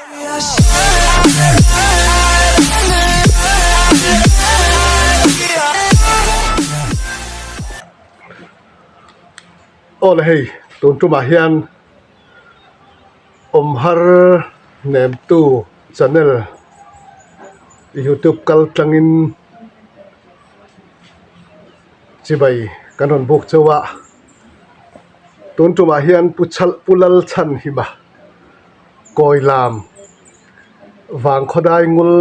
Aw le hei tun tumah hian awm har hnemtu channel youtube kal tlangin chibai kan rawn buk chauh a tun tumah hian pu chhal pu Lalchhanhima Kawilam vangkhawdai ngul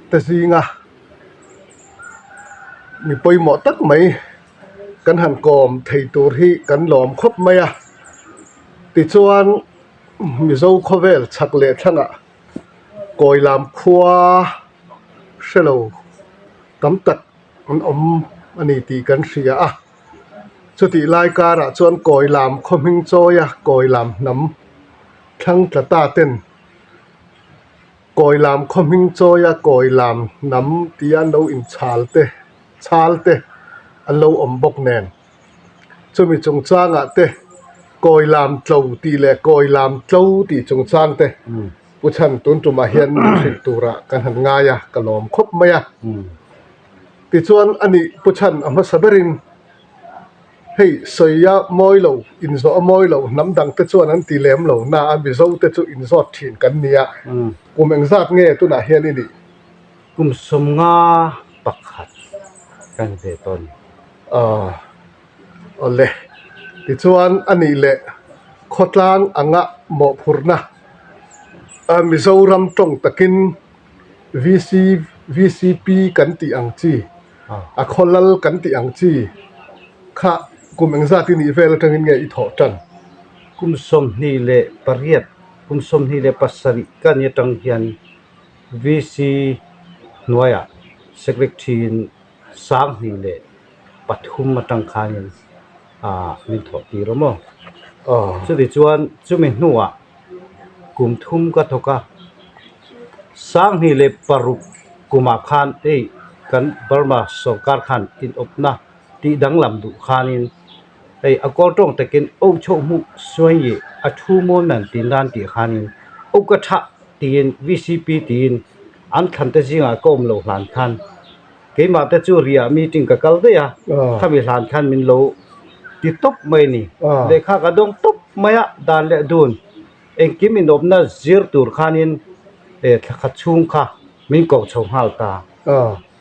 te zinga mi pawimawh tak mai kan han kawm thei tur hi kan lawm khawp mai a tichuan Mizo khawvel chhak leh thlangah Kawilam khua hrelo tam tak an awm a ni tih kan hria a chutih lai karah chuan Kawilam khaw hming chawia Kawilam hnam thlang tla ta ten Kawilam khaw hming chawia Kawilam hnam tia an lo inchhal te chhal te an lo awm bawk nen chumi chungchangah te Kawilam tlo tih leh Kawilam tlo tih chungchang te Pu Chhan tun tumah hian min hrilh turah kan han ngai a ka lawm khawp mai a tichuan ani Pu Chhan a hmasa berin Hei sawia mawi lo, inzawh a mawi lo, hnam dang te chuan an ti lem lo na a, Mizo te chu inzawt thin kan nia. Kum engzat nge tunah hian i nih? Kum 51 ka ni ve tawh a ni. Aw, awle. Tichuan a nih leh khawtlang anga mawhphurhna Mizoram tawng takin VC, VCP kan tih ang chi A khaw lal kan tih ang chi kha kum engzat i nih vel atangin nge i thawh tan? Kum 28, kum 27 ka ni atang hian VC hnuaiah Secretary in 2003 atang khanin min thawh tir a maw? Chuti chuan chumi hnuah kum thum ka thawk a, 2006 kumah khan hei kan Burma sorkar khan inawpna tih danglam duh khanin hei a kawl tawng takin oh chhoh hmuh suai nge a thu mawi man tih nan tih khanin oh ka thah tiin VCP tiin an thlan te zingah ka awm lo hlan khan Keimah te chu riah meeting ka kal daih a, khami hlan khan min lo ti tawp mai a ni. Lehkha ka dawng tawp mai a, dan leh dun engkim inawpna zir tur khanin thla khat chhung kha min ko chho nghal ta.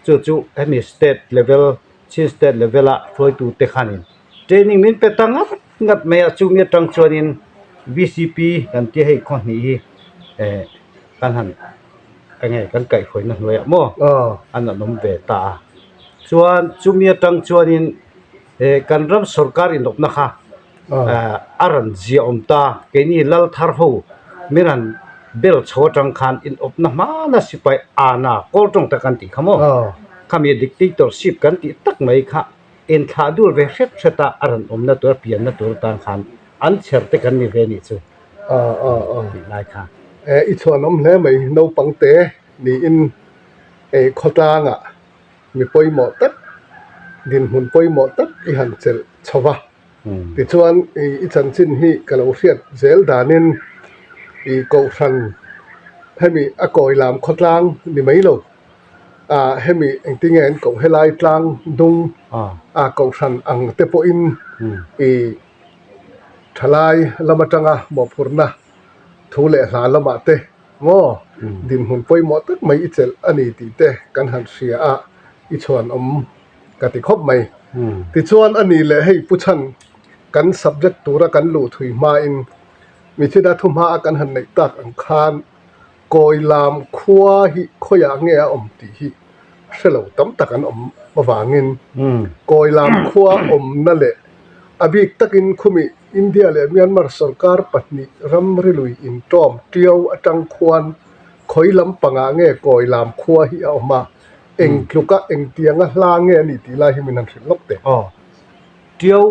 Chu chu hemi state level, Chin state level a hruaitute khanin training min pe ta ngat ngat mai a, chumi atang chuanin VCP kan tia hei khaw hnih hi kan han enge kan kaihhruaina hnuaiah maw an an awm ve ta a chuan chumi atang chuanin eh kan ram sorkar inawpna kha eh a rawn ziah awm ta keini lal thar ho min rawn bel chho atang khan inawpna hmana sipai ana kawl tawng tak an tih kha maw khami dictatorship kan tih tak mai kha inthlah dul ve hret hret a a rawn awmna tur a pianna tur atan khan an chher te kan ni ve nih chu. Tih lai kha. I chhuan awm hle mai naupang te niin ei khawtlangah mi pawimawh tak dinhmun pawimawh tak i han chelh chho va. Tichuan i chanchin hi ka lo hriat zel danin i kohhran hemi a kawi lam khawtlang ni mai lo ah hemi engtinge an koh helai tlang dung a kohhran ang te pawhin i Thalai lam atanga mawhphurhna thu leh hla lamah te maw dinhmun pawimawh tak mai i chelh a ni tih te kan han hria a, i chhuan awm ka ti khawp mai. Tichuan a ni leh hei Pu Chhan kan subject tura kan luh thui hmain Michina thuhma a kan han neih tak ang khan Kawilam khua hi khawiah nge a awm tih hi hre lo tam tak an awm avangin Kawilam khua awmna leh a bik takin khumi India leh Myanmar sorkar pahnih ramri lui intawm Tiau atang khuan khawi lampangah nge Kawilam khua hi a awm a, eng tluka engtianga hla nge a nih tih lai hi min han hrilh lawk teh. Aw, Tiau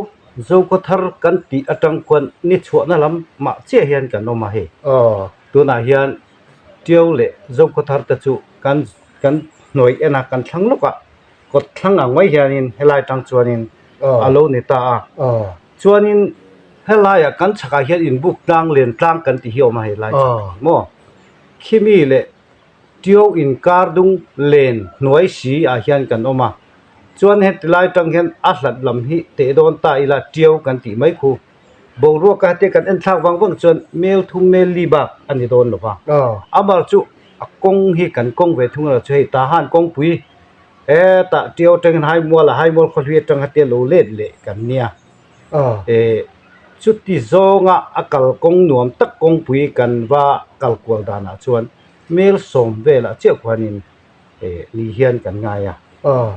Zokhawthar kan tih atang khuan ni chhuahna lam mah chiah hian kan awm a hei. Aw. Tunah hian Tiau leh Zokhawthar te chu kan kan hnuai en a, kan thlang lawk a, kawt thlang ang mai hianin helai tang chuanin a lo ni ta a. Chuanin helaiah kan chhakah hian inbuk tlang len tlang kan tih hi a awm a helai chhak hi maw. Khimi leh Tio inkar dung len hnuai si ah hian kan awm a, chuan heti lai tang hian a hlat lam hi teh dawn ta ila Tio kan tih mai khu. Boruak a heti kan en thlak vang vang chuan mel thum mel li bak a ni dawn lo va. Amar chu a kawng hi kan kawng ve thung erawh chu hei Tahan kawngpui hetah Tio atangin Haimual a Haimual khawhlui atang hetia lo let leh kan nia. Chuti zawnga a kalkawng nuam tak kawngpui kan va kal kual danah chuan mel sawm velah chiah khuanin ni hian kan ngai a,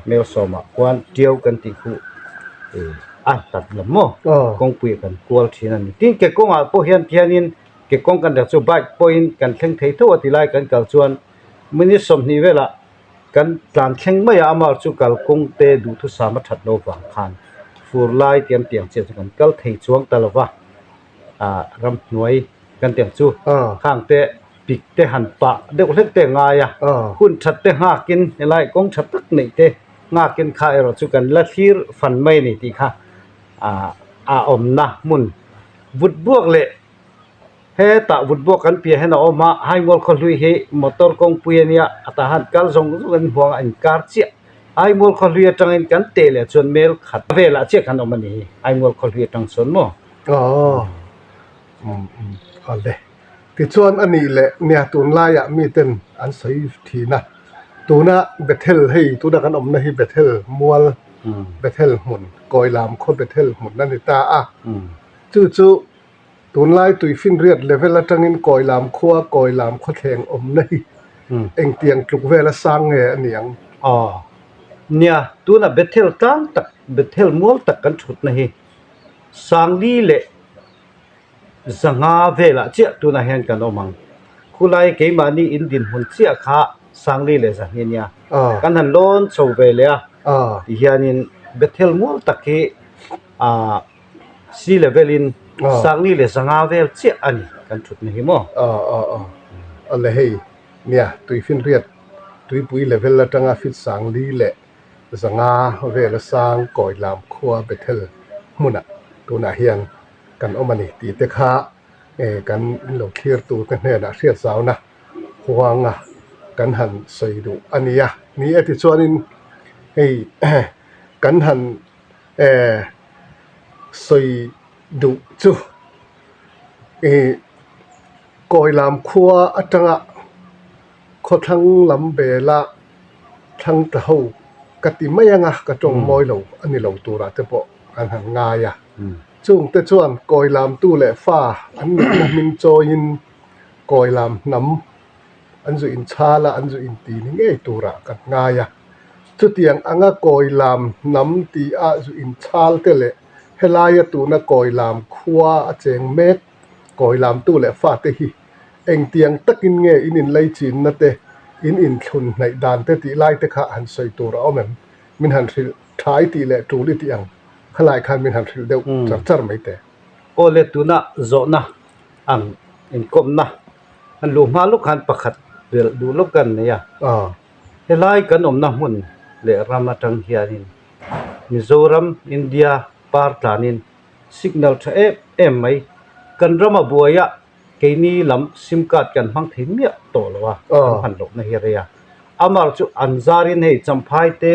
mel sawmah khuan tiau kan tih khuh a hlat lam maw kawngpuiah kan kual thin a ni. Tin, ke kawngah pawh hian tihianin ke kawng kan dah chu bike pawhin kan thleng thei tho a ti lai kan kal chuan minute 20 velah Kan tlan thleng mai a, amah chu kalkawng te duhthusam a that lo vang khan fur lai tiam tiang chiah chu kan kal thei chuang ta lo va, ah ramhnuai kan tiang chu khang te pik te han pah deuh hlek te a ngai a, hun that te nghakin helai kawng tha tak neih te nghakin kha erawh chu kan la thlir fan mai a ni tih kha ah a awmna hmun vut buak leh Hetah vutbuak kan piah hian a awm a, Haimual khawhlui hi motor kawngpui a nia, a tah han kal zawng zawng in huang a inkar chiah. Haimual khawhlui atangin kan teh leh chuan mel khat velah chiah kan awm a ni hi, Haimual khawhlui atang chuan maw? Aw, um um awle. Tichuan a nih leh nia tunlaiah miten an sawi thin a, tuna Bethel hei tuna kan awmna hi Bethel mual, Bethel hmun, Kawilam khaw Bethel hmun a ni ta a, chu chu Tunlai tuifinriat level atangin Kawilam khua Kawilam khawthleng awmna hi engtiang tluk vela sang nge a ni ang? Aw. Nia, tuna Bethel tlang tak, Bethel mual tak kan thutna hi Sangli leh Zanga velah chiah tunah hian kan awm ang. Khulai keimahni in dinhmun chiah kha Sangli leh Zahni nia. Kan han lawn chho ve leh a, tihianin Bethel mual tak hi aah. Sea level in Sangli leh Zanga vel chiah a ni kan thutna hi maw? Aw aw aw awle hei nia tuifinriat tuipui level atanga fit Sangli leh Zanga vela sang Kawilam khua Bethel hmunah tunah hian kan awm a ni tih te kha kan lo thlir tur te hnenah hriat zauna huanga kan han sawi duh a nia. Ni e tichuanin hei kan han Eh, sawi duh chu ih Kawilam khua atanga khawthlang lam bela thlang ta ho ka ti mai anga ka tawng mawi lo a ni lo turah te pawh an han ngai a. Chungte chuan Kawilam tu leh fa an nihna hming chawiin Kawilam hnam an zu inchhal a, an zu inti ni ngei turah kan ngai a. Chutiang anga kawilam hnam tih-ah zu inchhal te leh helaia tuna kawilam khua a cheng mek kawilamtu leh fate hi engtiang takin nge in inleichinna te, in inthlun hnaih dan te tih lai te kha han sawi tur a awm em? Min han hrilh thai tih leh tul i tih ang khalai khan min han hrilh deuh char char mai teh. Aw le tuna zawhna ang inkawmna An luh hma lawk khan pakhat belh duh lawk kan nei a. Helai kan awmna hmun leh ram atang hianin Mizoram, India par tlanin signal tha em em mai. Kan rama buaia keini lam sim card kan hmang thei miah tawh lo a, kan hman lohna hi a rei a. Amar chu an zarin hei Champhai te,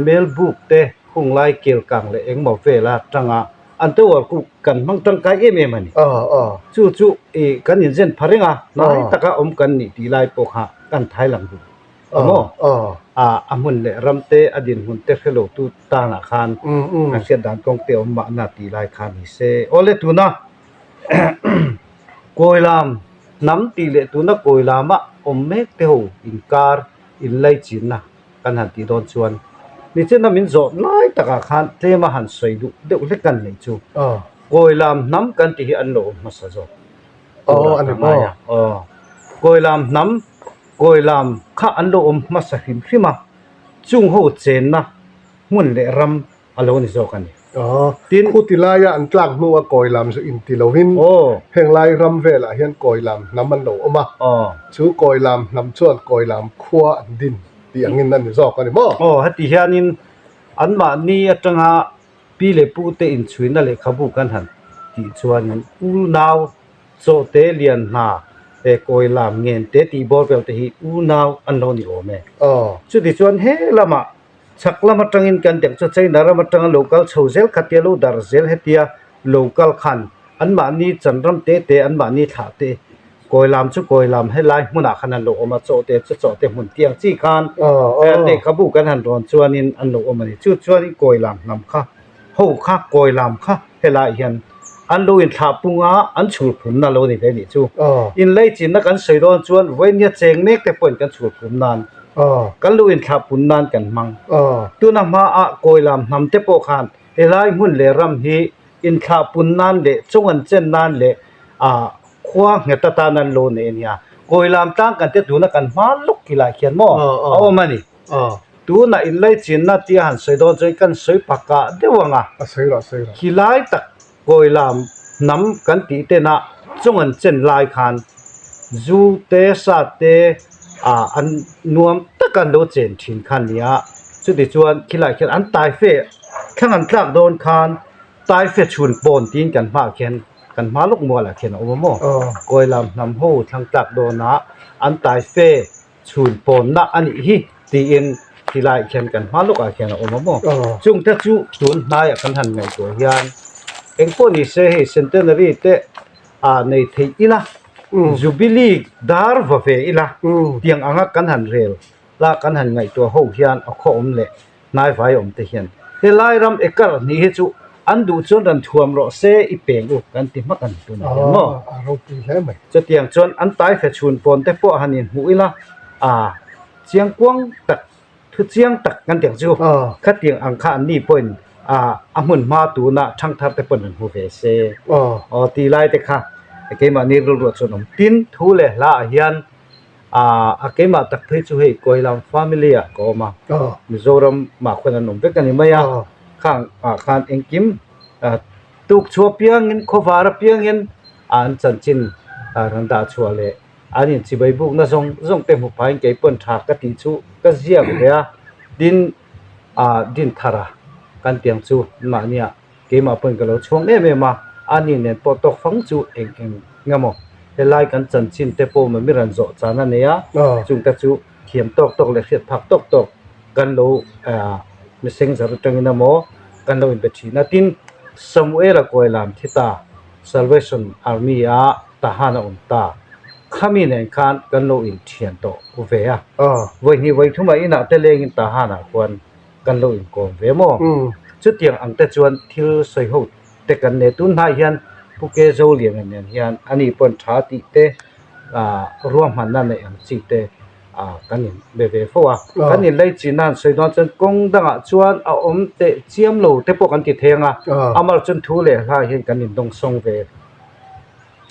Melbuk te, Khunglai Kelkang leh engmaw vela tanga An tower khu kan hmang tangkai em em a ni. Chu chu i kan inzen pha reng a, hnai taka awm kan nih tih lai pawh kha kan thai lang duh a maw? A hmun leh ram te, a dinhmun te hre lo tu tanah khan kan hriat dan kawng te awm mahna tih lai kha ni se. Awle tuna Kawilam hnam tih leh tuna Kawilama awm mek te ho inkar inlaichinna kan han tih dawn chuan nichina min zawh lai takah khan tlema han sawi duh deuh hlek kan neih chu Kawilam hnam kan tih hi an lo awm hmasa zawk tur a ka ngai a aw Kawilam hnam Kawilam kha an lo awm hmasa hrim hrim a chung ho chenna hmun leh ram a lo ni zawk a ni. Aw, tin, khuti laia an tlak hnua Kawilam chu inti lovin heng lai ram velah hian Kawilam hnam an lo awm a, chu Kawilam hnam chuan Kawilam khua an din tih angin a ni zawk a ni maw? Aw, heti hianin anmahni atanga pi leh pute inchhuina lehkhabu kan han tih chuanin unau chawhte lian hna He kawi lam ngen te tih bawr vel te hi unau an lo ni awm e. Chutichuan he lamah chhak lam atangin kan dek chu China ram atanga lo kal chho zel kha tia lo dar zel hetia lo kal khan anmahni chanram te te anmahni thlah te kawi lam chu kawi lam helai hmunah khan an lo awm a, chaw te chu chaw te hmun tiang chi khan lehkhabu kan han rawn chuanin an lo awm a ni. Chu chuanin kawi lam hnam kha ho kha kawi lam kha helaiah hian an lo inthlah pung a, an chhur phumna lo ni ve nih chu. Inlaichinna kan sawi dawn chuan vawinia cheng mek te pawhin kan chhur phum nan kan lo inthlah pun nan kan hmang. Tuna hmaah kawi lam hnam te pawh khan helai hmun leh ram hi inthlah pun nan leh chung an chen nan leh ah khua nghet atan an lo nei a nia. Kawi lam tlang kan te tuna kan hma lawk kilai khian maw a awm a ni. Tunah inlaichinna tia han sawi dawn chuan kan sawi pakah deuh ang a. A sawi rawh, a sawi rawh. Khilai tak kawi lam hnam kan tih tena chung an chen lai khan zu te sa te ah an nuam tak an lo chen thin kha a ni a. Chutichuan khilai khian an tai fe thlang an tlak dawn khan tai fe chhun pawn tiin kan hmaah khian kan hma lawk mualah khian a awm a maw. Kawi lam hnam ho thlang tlak dawnah an tai fe chhun pawnna a nih hi tiin tilaiah khian kan hma lawkah khian a awm a maw? Chungte chu tun hnaiah kan han ngaihtuah hian eng pawh ni se hei centenary te ah nei theih ila jubilee dar va ve ila tiang anga kan han rel la kan han ngaihtuah ho hian a khaw awm leh hnai vai awm te hian helai ram ekar hnih hi chu an duh chuan rawn thuam rawh se i peng u kan ti hmak a ni tunah hian maw? A ropui hle mai. Chutiang chuan an tai fe chhun pawn te pawh han inhmuh ila a chiang kuang tak thu chiang tak kan tiang chu khatiang ang kha an ni pawhin a a hmun hma tuna thangthar te pawhin an hmu ve se aw tih lai te kha keimahni rilruah chuan awm tin thu leh hla ah hian Aaa a keimah tak phei chu hei Kawilam family ah ka awm a, Mizoram mah khawn an awm vek a ni mai a, khang ah khan engkim tuk chhuah piangin khawvar apiangin an chanchin rawn dah chhuah leh an inchibai bukna zawng zawng te hmu phahin kei pawn tha ka tih chu ka ziak ve a, tin ah Dinthara kan tiang chu mahnia Keimah pawhin ka lo chhuang em em a, a ni nen pawh tawk fang chu eng eng nge maw helai kan chanchin te pawh mami rawn zawh chan a nei a, chungte chu thiam tawk tawk leh hriat phak tawk tawk kan lo messenger atangin emaw kan lo inbe thin a. Tin, Samuel-a kawi lam thi ta, Salvation Army-a Tahan a awm ta, khami nen khan kan lo inthian tawh ve a, vawihnih vawithumah inah te lengin Tahan-ah khuan kan lo inkawm ve maw? Chutiang ang te chuan thil sawi ho te kan nei. Tun hnai hian Pu Ke Zoliana nen hian ani pawn tha tih te ah ruahmanna neih ang chi te ah kan in be ve fo a. Kan in lei chin nan sawi dawn chuan kawng dangah chuan a awm teh chiam lo te pawh kan ti thei ang a. Amar chuan thu leh hla hian kan in dawngsawng ve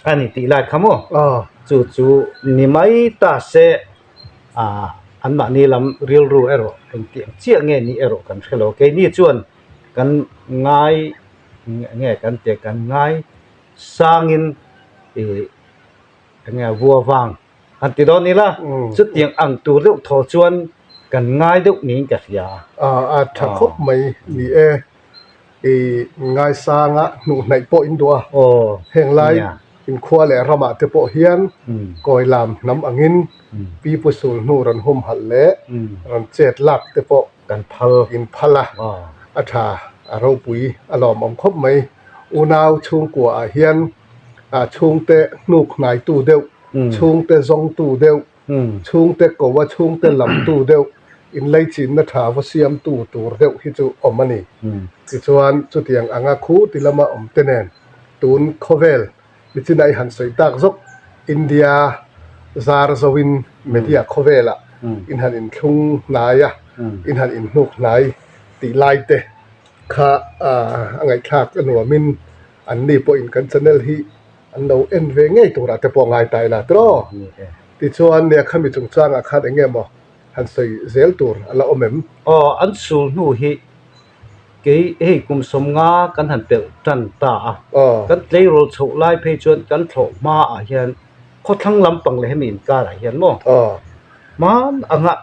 a ni tih lai kha maw? Chu chu ni mai ta se. Ah anmahni lam rilru erawh engtiang chiah nge nih erawh kan hre lo. Keini chuan kan ngai nge kan tih kan ngai sangin ih eng nge vua vang han ti dawn ila chutiang ang tur deuh thaw chuan kan ngai deuh niin ka hria. Ah a tha khawp mai ni e. I ngaisanga hnuh hnaih pawh in duh a, heng lai inkhua leh ramah te pawh hian kawi lam hnam angin pi pu sul hnu rawn humhalh leh rawn chet lak te pawh kan phal in phal a, a tha a ropui a lawmawm khawp mai. Unau chhungkua ah hian chhungte hnuk hnaitu deuh, chhungte zawngtu deuh, Chhungte ko a chhungte lamtu deuh, inleichinna tha va siamtu tur deuh hi chu awm a ni. Tichuan, chutiang anga khu ti lama awm te nen tun khawvel nichinah i han sawi tak zawk India zar zoin media khawvelah in han inthlung hnai a, in han inhnuk hnai tih lai te kha a ngaihthlak a nuamin anni pawhin kan channel hi An lo en ve ngei turah te pawh ngai ta ila tiraw? Tichuan nia khami chungchangah khan eng nge maw han sawi zel tur a la awm em? Aw, an sul hnu hi kei hei kum sawmnga kan han pelh tan ta a. Kan tleirawl chhoh lai phei chuan kan thlawh hmaah hian khawthlang lampang leh hemi inkarah hian maw hman anga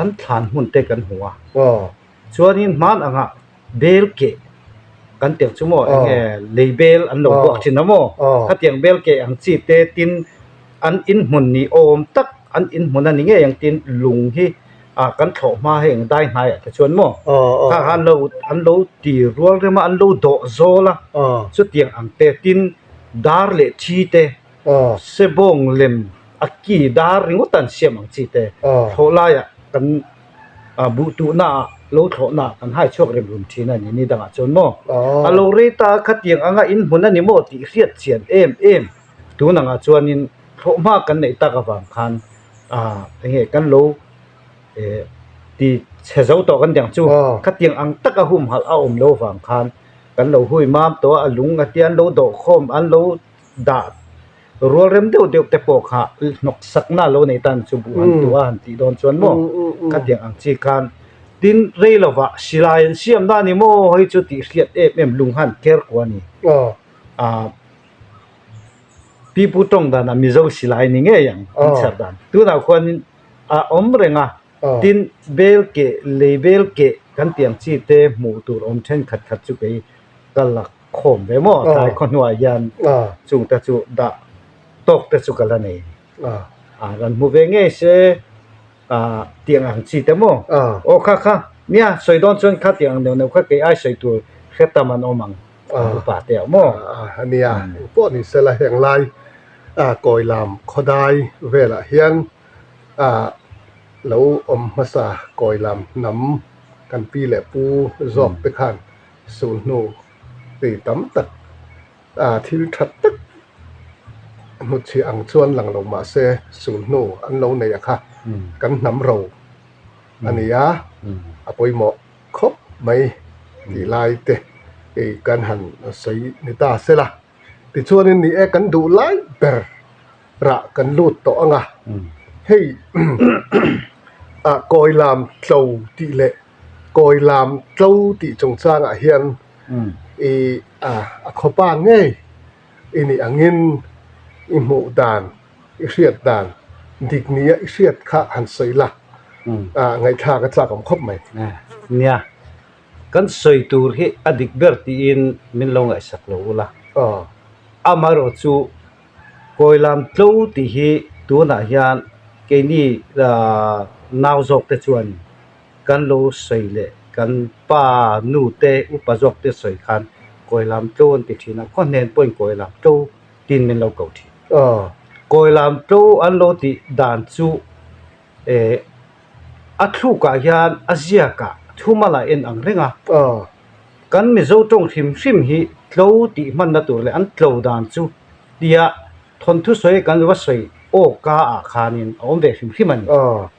an thlan hmun te kan hmu a. Chuanin hman anga bel keh kan tiang chu maw eng nge lei bel an lo buak thin a maw khatiang bel keh ang chi te tin an inhmun ni awm tak an inhmun a ni ngei ang tin lung hi ah kan thlawh hma heng dai hnaiah te chuan maw kha kha an lo an lo ti rual rem a an lo dawh zawl a chutiang ang te tin dar leh thi te sebawng lem a ki dar ringawt an siam ang chi te thlawh laiah kan ah buh tuhna ah lo thlawhna ah kan hai chhuak rem rum thin a ni ni dangah chuan maw a lo rei ta a khatiang anga inhmun a ni maw tih hriat chian em em. Tun angah chuanin thlawhhma kan neih tak avang khan ah enge kan lo eh ti chhe zo tawh kan tiang chu khatiang ang taka humhalh a awm lo vang khan kan lo hui mam tawh a, a lung a tia an lo dawh khawm an lo dah rual rem deuh deuh te pawh kha hnawk sakna lo nei tan chu buh han tuah a han tih dawn chuan maw khatiang ang chi khan tin rei lovah silai an siam na a ni maw hei chu tih hriat em em lung han ker kuah a ni ah. Pipu tawng danah Mizo silai ni ngei ang an chhiar dan. Tunah khuanin a awm reng a, tin bel keh, lei bel keh kan tih ang chi te hmuh tur awm thenkhat khat chu kei ka la khawm ve maw tlai khaw hnuah hian chung te chu dah tawk te chu ka la nei. Rawn hmu ve ngei se. Ah tiang ang chi te maw? Aw kha kha nia sawi dawn chuan kha tiang ang neuh neuh kha kei ai sawi tur hre tam an awm ang upa te ah maw? A nia engpawh ni sela heng lai kawi lam khawdai velah hian lo awm hmasa kawi lam hnam kan pi leh pu zawk te khan sulhnu ti tam tak thil tha tak Hnutchhiah ang chuan lang lo mah se sulhnu an lo nei a kha kan hnam ro a ni a, a pawimawh khawp mai tih lai te kan han sawi ni ta se la. Tichuanin ni e kan duh lai ber rah kan lut tawh ang a, hei ah kawi lam tlo tih leh kawi lam tlo tih chungchangah hian ih a khawpa ngei. I nih angin i hmuh dan, i hriat dan dik nia i hriat kha han sawi la, ngaihthlak a tlak awm khawp mai. Nia, kan sawi tur hi a dik ber tiin min lo ngaihsak lo ula. Amaherawh chu Kawilam tlo tih hi tunah hian keini nau zawk te chuan Kan lo sawi leh kan pa nu te upa zawk te sawi khan Kawilam tlo an ti thin a, khaw hnen pawhin Kawilam tlo tiin min lo ko thin. Kawilam tlo an lo tih dan chu eh a thlukah hian a ziakah thumal a en ang reng a, kan Mizo tawng hrim hrim hi tlo tih hmanna tur leh an tlo dan chu tia Thawnthu sawi kan va sawi aw ka ah khanin a awm ve hrim hrim a ni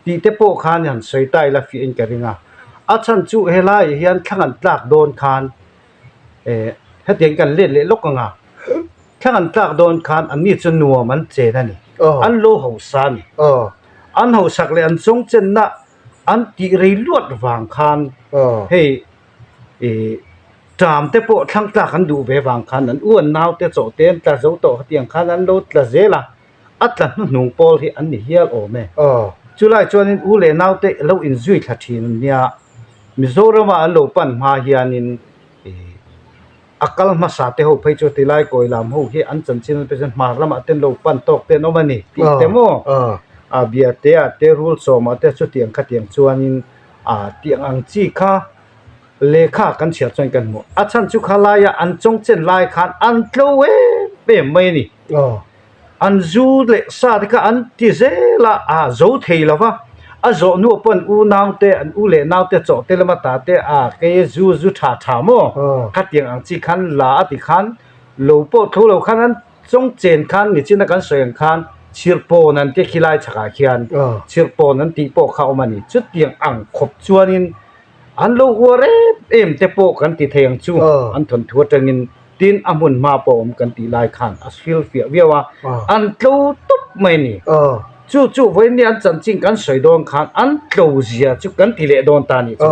tih te pawh khan han sawi ta ila fiahin ka ring a. A chhan chu helaiah hian thlang an tlak dawn khan eh hetiang kan let leh lawk ang a, thlang an tlak dawn khan anni chu nuam an chen a ni, an lo hausa a ni. An hausak leh an chawng chenna an tih rei luat vang khan hei ih Ṭam te pawh thlang tlak an duh ve vang khan an u an nau te chawh te an tla zo tawh hetiang khan an lo tla zel a, a tla hnuhnung pawl hi an ni hial awm e. Chulai chuanin u leh nau te lo inzui thla thin an nia, Mizorama an lo pan hma hianin ih a kal hmasa te ho phei chu tilai kawi lam ho hi an chanchin an pe chuan hmar lamah te an lo pan tawk te an awm a ni tih te maw a biate ah te rul sawmah te chutiang khatiang chuanin ah tiang ang chi kha Lehkha kan chhiar chuan kan hmu. A chhan chu kha laia an chawng chen lai khan an tlo em em mai a ni. An zu leh sa te kha an ti zel a, a zo thei lo va. A zawh hnuah pawh an u nau te, an u leh nau te chawh te lama ta te a kei zu zu tha tha maw? Khatiang ang chi khan la a ti khan lo pawh tho lo khan an chawng chen khan nichina kan sawi ang khan chirhpawn an ti khilai chhakah khian chirhpawn an tih pawh kha a awm a ni. Chutiang ang khawp chuanin An lo uar em em te pawh kan ti thei ang chu, an thawnthu atangin tin a hmun hma pawh awm kan tih lai khan a hril fiah viau a, an tlo tawp mai a ni. Chu chu vawiin an chanchin kan sawi dawn khan an tlo zia chu kan ti leh dawn ta a nih chu.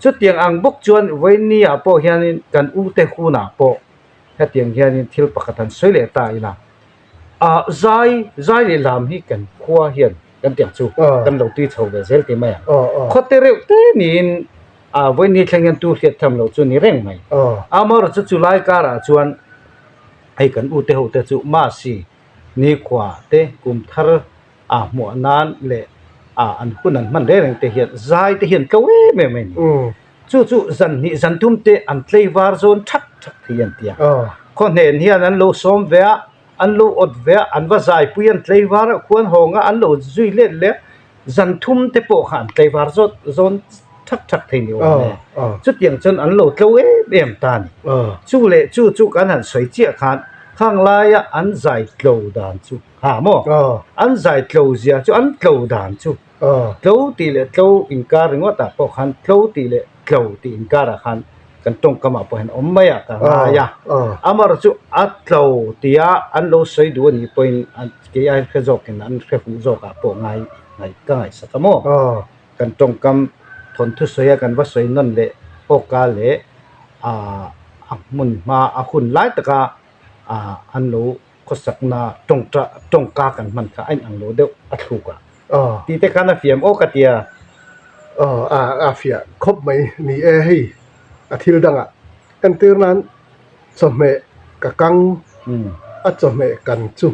Chutiang ang bawk chuan vawiin ah pawh hianin kan ute hunah pawh hetiang hianin thil pakhat han sawi leh ta ila, ah zai zai leh lam hi kan khua hian kan tiang chu kan lo tui chho ve zel tih mai ang. Khawte reuh te niin ah vawiin thleng hian tu hriat tham lo chu ni reng mai. Amaherawhchu chu lai karah chuan hei kan ute ho te chu Masi. Nikhua te kum thar a hmuah nan leh a an hun an hman reng reng te hian zai te hian tlo em em a ni. Chu chu zan hnih zan thum te an tlei var zawn thak thak thei an ti a. Khaw hnen hian an lo sawm ve a, an lo awt ve a, an va zai pui an tlei var a, khuan hawng a, an lo zui let leh a, zan thum te pawh kha an tlei var zawt zawn thak thak thei ni awm e. Chutiang chuan an lo tlo em em ta a ni. Chu leh chu chu kan han sawi chiah khan khang laia an zai tlo dan chu ha maw? An zai tlo zia chu an tlo dan chu tlo tih leh tlo inkar ringawt ah pawh khan tlo tih leh tlo tih inkar ah khan kan tawngkam ah pawh hian awm mai a ka ngai a. Amaherawhchu chu a tlo tia an lo sawi duh a nih pawhin kei ai hre zawkin an hre huh zawk ah pawh ngai ka ngaihsak a maw? Kan tawngkam thawnthu sawi a kan va sawi nawn leh awka leh ah a hmun hma a hun lai taka ah an lo khawsakna tawngta tawngka kan hman kha a inang lo deuh a thluk a tih te khan a fiam awk a tia. Aw a a fiah khawp mai ni e hei a thil dangah entir nan chawhmeh ka kang a chawhmeh kan chu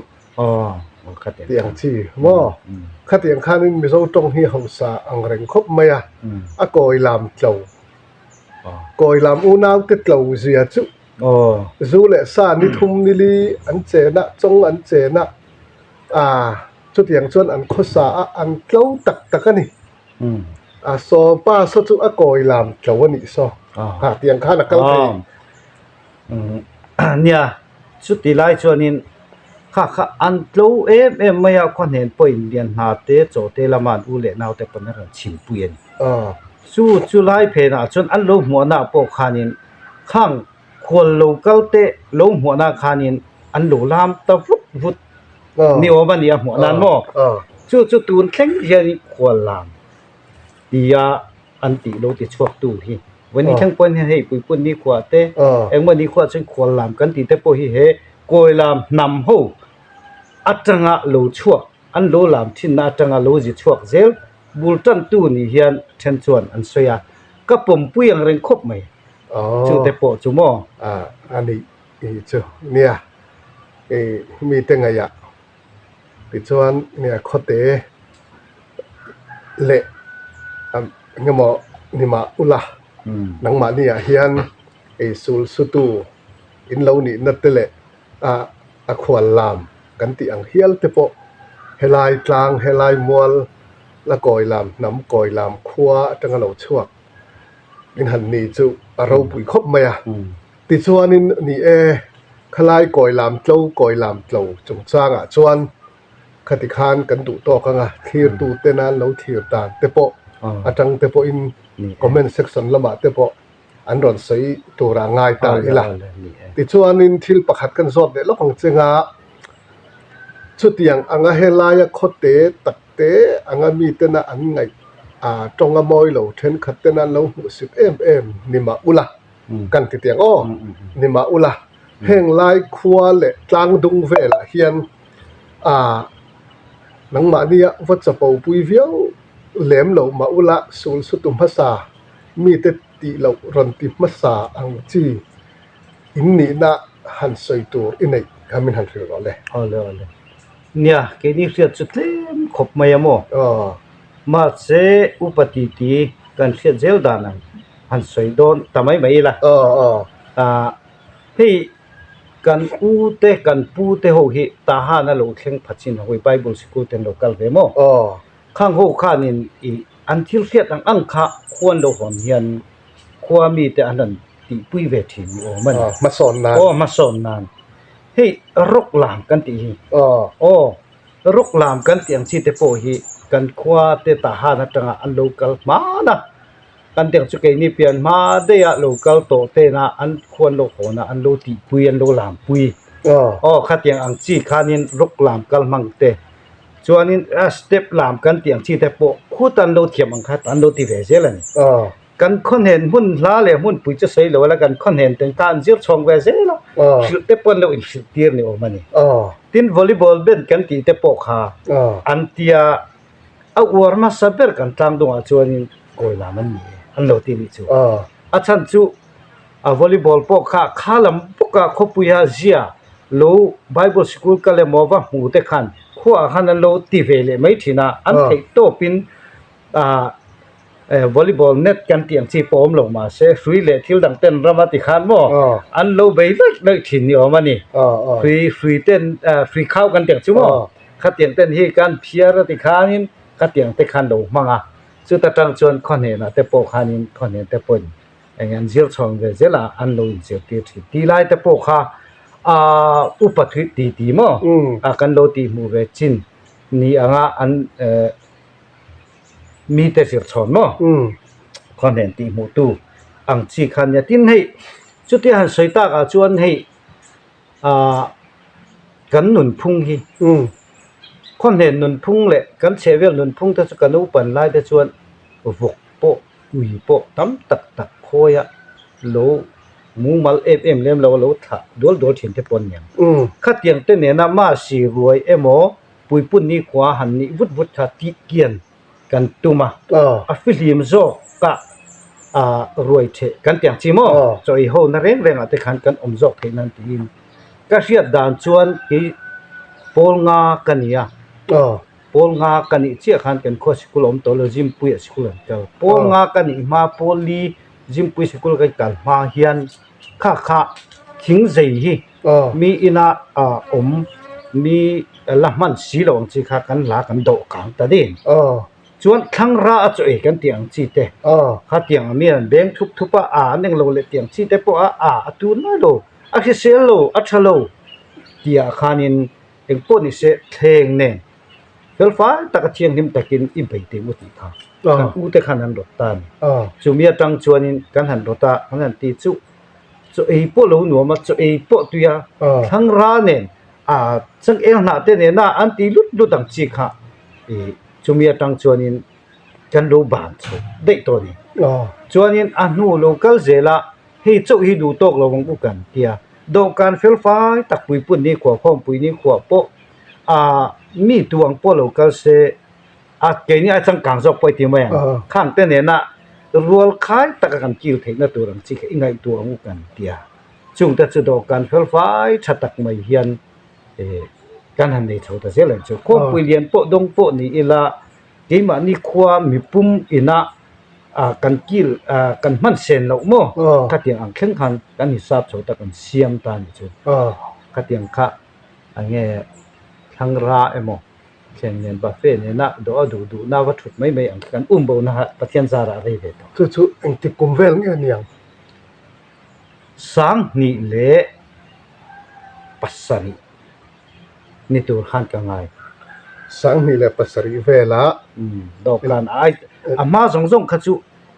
Tih ang chi maw? Khatiang khanin Mizo tawng hi hausa ang reng khawp mai a, a kawi lam tlo, kawi lam unaute tlo zia chu zu leh sa ni thum ni li an chen a, chawng an chen a, aa chutiang chuan an khawsa a, an tlo tak tak a ni. A saw pa saw chu a kawi lam tlo a nih saw, ha tiang khan a kal thei. Nia, chuti lai chuanin kha kha an tlo em em mai a, khaw hnen pawhin lian hna te chaw te lama an u leh nau te pawn a rawn chhimpui a ni. Chu chu lai phenah chuan an lo hmuahna pawh khanin khang khual lo kal te lo hmuahna khanin an lo lam ta vut vut ni awm a ni a hmuah nan maw? Chu chu tun thleng hianin khual lam tia an tih lo ti chhuak tu hi vawi ni thleng pawhin hian hei puipun ni khuah te engemaw ni khuah chuan khual lam kan tih te pawh hi he kawi lam hnam ho atanga lo chhuak an lo lam thinna atanga lo zi chhuak zel bul tan tu ni hian then chuan an sawi a ka pawmpui ang reng khawp mai chu te pawh chu maw a nih chu nia mite ngaihah Tichuan nia khawte leh engemaw nimah ula nangmahni ah hian ei sul sutu in lo nihna te leh a khual lam kan tih ang hial te pawh helai tlang helai mual la kawi lam hnam kawi lam khua atanga lo chhuak in han ni chu a ropui khawp mai a. Tichuanin, ni e, khalai kawi lam tlo, kawi lam tlo chungchangah chuan khati khan kan duh tawk anga thlirtu tena an lo thlir dan te pawh atang te pawhin comment section lamah te pawh an rawn sawi turah ngai ta ila. Tichuanin thil pakhat kan zawt leh lawk ang chenga chutiang anga helaia khawte tak te anga mitena an ngaih tawnga mawi lo thenkhat tena an lo hmuhsit em em ni mah ula. Kan ti tiang aw, ni mah ula, heng lai khua leh tlang dung velah hian ah nangmahnia va chapo pui viau lem lo mah ula sul sutu hmasa mite tih loh rawn ti hmasa ang chi in nihna han sawi tur i neih kha min han hrilh rawh le. Awle awle. Nia, keini hriat chu tlem khawp mai a maw? Aw. Mahse upa titi kan hriat zel dan ang. han sawi dawn ta mai mai ila. Aw aw. Ah hei kan u te kan pu te ho hi Tahan a lo thleng pha chin hawi Bible sikul te an lo kal ve maw? Aw. Khang ho khanin i an thil hriat ang ang kha khua an lo hawn hian khua mi te an rawn tihpui ve thin ni awm a ni. Aw hmasawn nan. Aw hmasawn nan. Hei rock lam kan tih hi. Aw. Aw rock lam kan tih ang chi te pawh hi kan khua te Tahan atanga an lo kal hman a. Kan deuh chu keini pian hma daih a lo kal tawh tena an khuan lo hawn a an lo tihpui an lo lampui aw khatiang ang chi khanin rock lam kal hmang te chuanin a step lam kan tih ang chi te pawh khut an lo thiam ang kha an lo ti ve zel a ni kan khaw hnen hmun hla leh hmun pui chu sawi lo a la kan khaw hnen ten kha an zir chhawng ve zel a hrilh te pawh an lo inhrilh tir ni awm a ni tin volleyball band kan tih te pawh kha an tia. A uar hmasa ber kan tlang dawngah chuanin kawi lam an ni e, an lo ti nih chu. A chhan chu a volleyball pawh kha kha lam bawka khawpuia zia. Lo Bible sikul kal emaw va hmu te khan khuaah khan an lo ti ve leh mai thin a, an theih tawpin ah volleyball net kan tih ang chi pawh awm lo mahse hrui leh thil dang ten rama ti khan maw an lo bei vek daih thin ni awm a ni. Hrui hrui ten hrui khau kan tih ang chu maw khatiang ten hi kan phiar a ti khanin khatiang te khan lo hmang a, chuta tang chuan khaw hnenah te pawh khanin khaw hnen te pawhin Eng an zir chhuak ve zel a, an lo inzirtir thin. Tih lai te pawh kha aaa upa thui ti ti maw a kan lo tih hmuh ve chin ni anga an eh mite zir chhawn maw khaw hnen tih hmuh tu ang chi kha nia. Tin hei chutia han sawi tak ah chuan hei aaa kan nunphung hi khaw hnen nunphung leh kan chhehvel nunphung te chu kan upan lai te chuan vawk pawh Ui pawh tam tak tak khawi a lo mumal em em lem lo a lo thlah dual dual thin te pawh an ni ang. Khatiang te nena mahsi ruai emaw puipun ni khua han nih vut vut kha tih kian kan tum a, a fihlim zawk ah ruai theh kan ti ang chi maw chaw ei ho na reng reng ah te khan kan awm zawk theih nan tiin ka hriat dan chuan kei pawl nga ka ni a. Pawl nga ka nih chiah khan kan khua sikul a awm tawh lo, Zimpuiah sikul an kal. Pawl nga ka nih hma, pawl li Zimpui sikul kan kal hma hian kha kha thing zei hi mi ina awm mi la hman si lo ang chi kha kan la kan dawh kang ta din. Chuan thlang ra a chaw ei kan tih ang chi te kha tiang ang mi an beng thup thup a, a an englo leh tiang chi te pawh a, a a tun mai lo, a hrisel lo, a tha lo tih ah khanin Eng pawh ni se thleng nen felfai taka thianghlim takin i bei teh u tih kha kan u te khan an rawt ta a ni. Chumi atang chuanin kan han rawt a, kan han ti chu chaw ei pawh lo nuam a, chaw ei pawh tui a, thlang ra nen a changel hnah te nena an ti lut lut ang chi kha ih chumi atang chuanin kan lo ban chho daih tawh a ni. Chuanin a hnu lo kal zel a. Hei chauh hi duh tawk lo ang u kan tia. Dawhkan felfai tak puipun ni khuah khawmpui ni khuah pawh ah mi tu ang pawh lo kal se a keini a changkang zawk pawh i ti mai ang. Khang te nena rual khai taka kan kil theihna tur ang chi kha i ngaihtuah ang u kan tia. Chungte chu dawhkan felfai tha tak mai hian eh kan han nei chho ta zel ang chu. Khawmpui lian pawh dawng pawh ni ila keimahni khua mipum inah ah kan kil ah kan hman sen loh maw khatiang ang thleng khan kan hisap chho ta kan siam ta ni chu khatiang kha enge thlangra emaw thleng nen buffet nena dawh a duh duh na va thut mai mai ang kha kan um bo na kha Pathian zarah rei ve tawh. Chu chu engtik kum vel nge niang? 2007. Ni tur khan ka ngai. 2007 velah. Dawhkan ai a hma zawng zawng kha chu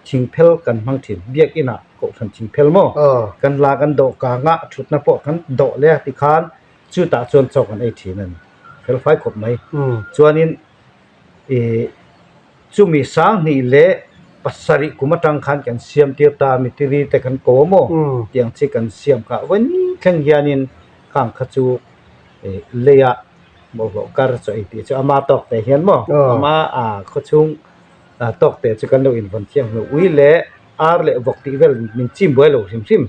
thingphel kan hmang thin. Biakin ah kohhran thingphel maw? Kan la kan dawhkang ah thutna pawh kan dawh leh a tikhan chutah chuan chaw kan ei thin a ni. Felfai khawp mai. Chuanin ih Chumi 2007 kum atang khan kan siam tir ta mi tiri te kan ko maw tiang chi kan siam kha vawi thleng hianin khang kha chu leia bawlhhlawh kar chaw ei tih chu ama tawk te hian maw ama khawchhung tawk te chu kan lo invawn thiang hnu ui leh ar leh vawk tih vel min chim buai lo hrim hrim.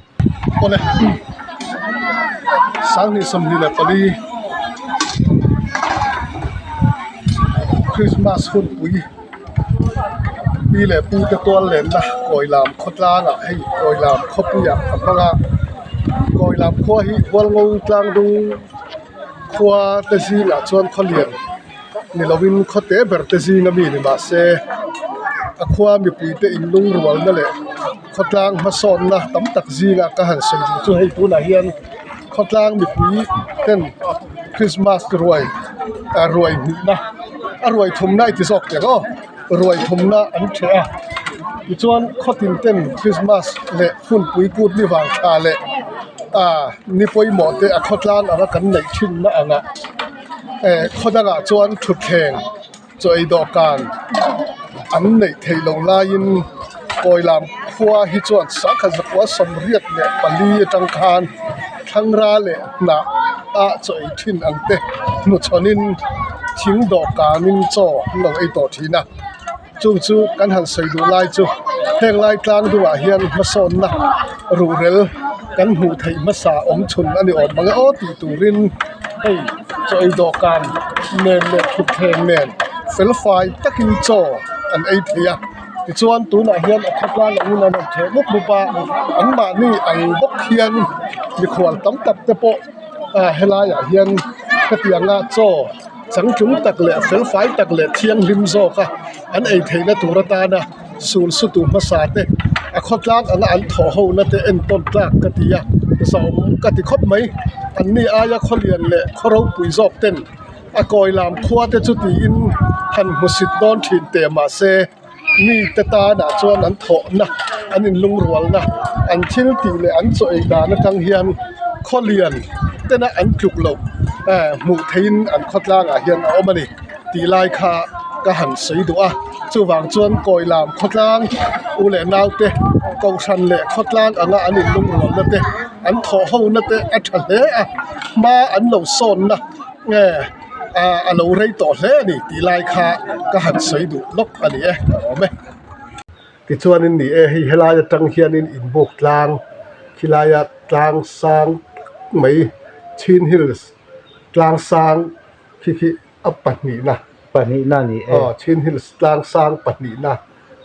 Awle 2024 Christmas hunpui pi leh pu te tual lenna Kawilam khawtlangah hei Kawilam khawpuiah a hmang a Kawilam khua hi Hualngo tlangdung khua te zingah chuan khawlian ni lovin khaw te ber te zinga mi ni mahse a khua mipui te inlungrualna leh khawtlang hmasawnna tam tak zinga ka han sawi duh chu hei tunah hian khawtlang mipui ten Christmas ruai ah ruai hnihna a ruai thumna i ti zawk teh aw ruai thumna an ṭheh a tichuan khawtin ten Christmas leh hunpui kut ni vang tha leh ah ni pawimawh te a khawtlang anga kan neih thinna angah eh khaw dangah chuan thutthleng chaw ei dawhkan an neih theih loh laiin Kawilam khua hi chuan 1984 atang khan thlangra leh hnah ah chaw ei thin ang te hnuchhawnin thing dawhkanin chaw an lo ei tawh thin a chung chu kan han sawi duh lai chu heng lai tlang dungah hian hmasawnna ruhrel. kan hmuh theih hmasa awm chhun a ni awm ang e aw tih turin hei chaw ei dawhkan nen leh thutthleng nen fel fai takin chaw an ei thei a tichuan tunah hian a khawtlang angin an rawn theh mup mup a anmahni ang bawk hian mikhual tam tak te pawh ah helaiah hian hetianga chaw changtlung tak leh fel fai tak leh thianghlim zawk a an ei theihna tur atana sul sutu hmasa te a khawtlang anga an thawh ho na te entawn tlak ka ti a zawm ka ti khawp mai an ni aia khawlian leh khaw ropui zawk ten a kawi lam khua te chu tiin han hmusit dawn thin teh mahse mi te tanah chuan an thawhna an inlungrualna an thil tih leh an chaw ei dan atang hian khawlian tena an tluk loh eh hmuh theihin an khawtlangah hian a awm a ni tih lai kha ka han sawi duh a chuvang chuan kawi lam khawtlang u leh nau te kohhran leh khawtlang anga an inlungrualna te an thawh ho na te a tha hle a hma an lo sawnna nge ah a lo rei tawh hle a ni tih lai kha ka han sawi duh lawk a ni e ka awm e. Tichuanin ni e hei helai atang hianin inbuk tlang khilaia tlang sang mai Chin Hills tlang sang khi khi a pahnihna pahnihna a ni e. Aw Chin Hills tlang sang pahnihna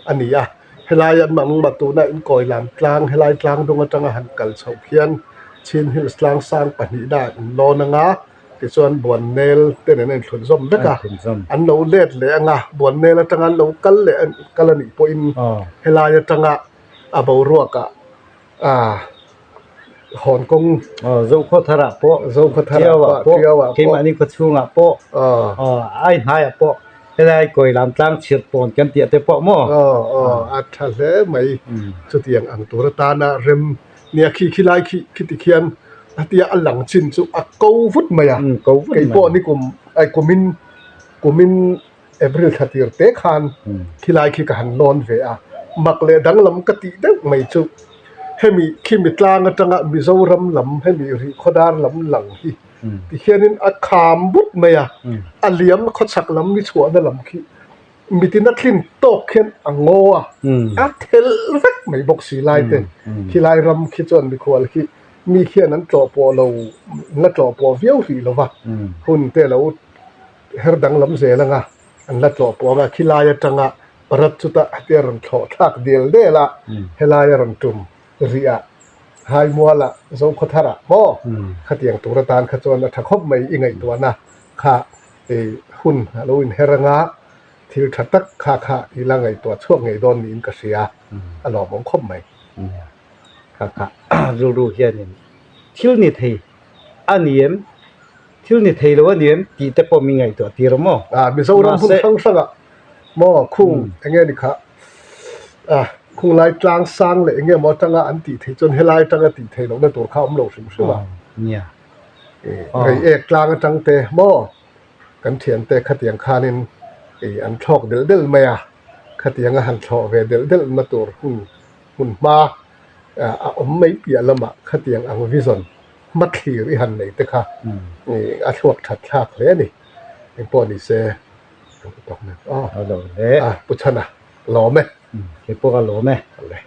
a ni a helai an mangma tuna inkawi lam tlang helai tlang dung atanga han kal chhoh khian Chin Hills tlang sang pahnihna a inlawn anga tichuan Buannel te nen a inthlun zawm vek a an lo let leh anga Buannel atanga an lo kal leh kal a nih pawhin helai atanga a boruakah ah Hawn kawng Zokhawtharah pawh Zokhawtharah pawh Tiauah pawh keimahni khawchhungah pawh ai hnaiah pawh helai kawi lam tlang chhirh pawn kan tih te pawh maw aw aw a tha hle mai chutiang ang tur atana rem nia khi khi lai khi khiti khian a tia a lang chin chu a ko vut mai a keipawh ni kum ai kumin kumin April thla tir te khan khilai khi ka han lawn ve a, mak leh danglam ka tih deuh mai chu hemi khimi tlang atanga Mizoram lam hemi Rihkhawdar lam lang hi tikhianin a kham but mai a, a liam khawchhak lam ni chhuahna lam khi mitin a tlin tawk khian a ngaw a, a thelh vek mai bawk si lai te khilai ram khi chuan mikhual khi mi khian an tlawh pawh lo an la tlawh pawh viau hrih lo va, hun te lo her danglam zel anga an la tlawh pawh anga khilai atanga parat chuta hetia rawn thlawh thlak del del a helai a rawn tum rih a Haimuala Zokhawtharah maw khatiang tur atan kha chuan a tha khawp mai i ngaihtuahna kha hun a lo inher anga thil tha tak kha kha i la ngaihtuah chhuak ngei dawn niin ka hria a lawmawm khawp mai. Kha kha rilru hianin thil ni thei a ni em? Thil ni thei lo a ni em tih te pawh min ngaihtuah tir a maw? Ah, Mizoram hmun hrang hrangah maw khung eng nge ni kha? Ah, khung lai tlang sang leh eng nge maw atanga an tih theih chuan helai atanga tih theih lohna tur kha a awm lo hrim hrim a. Nia. Rei ek tlang atang te maw kan thiante khatiang khanin an thlawk delh delh mai a, khatianga han thlawh ve delh delh na tur hun hmun hma a awm mai piah lamah khatiang ang vision hmathlir i han nei te kha a thluak that thlak hle a ni. Engpawh ni se kan ti tawk nen aw. A lo hle. A Pu Chhana lawm e. Kei pawh ka lawm e. Awle.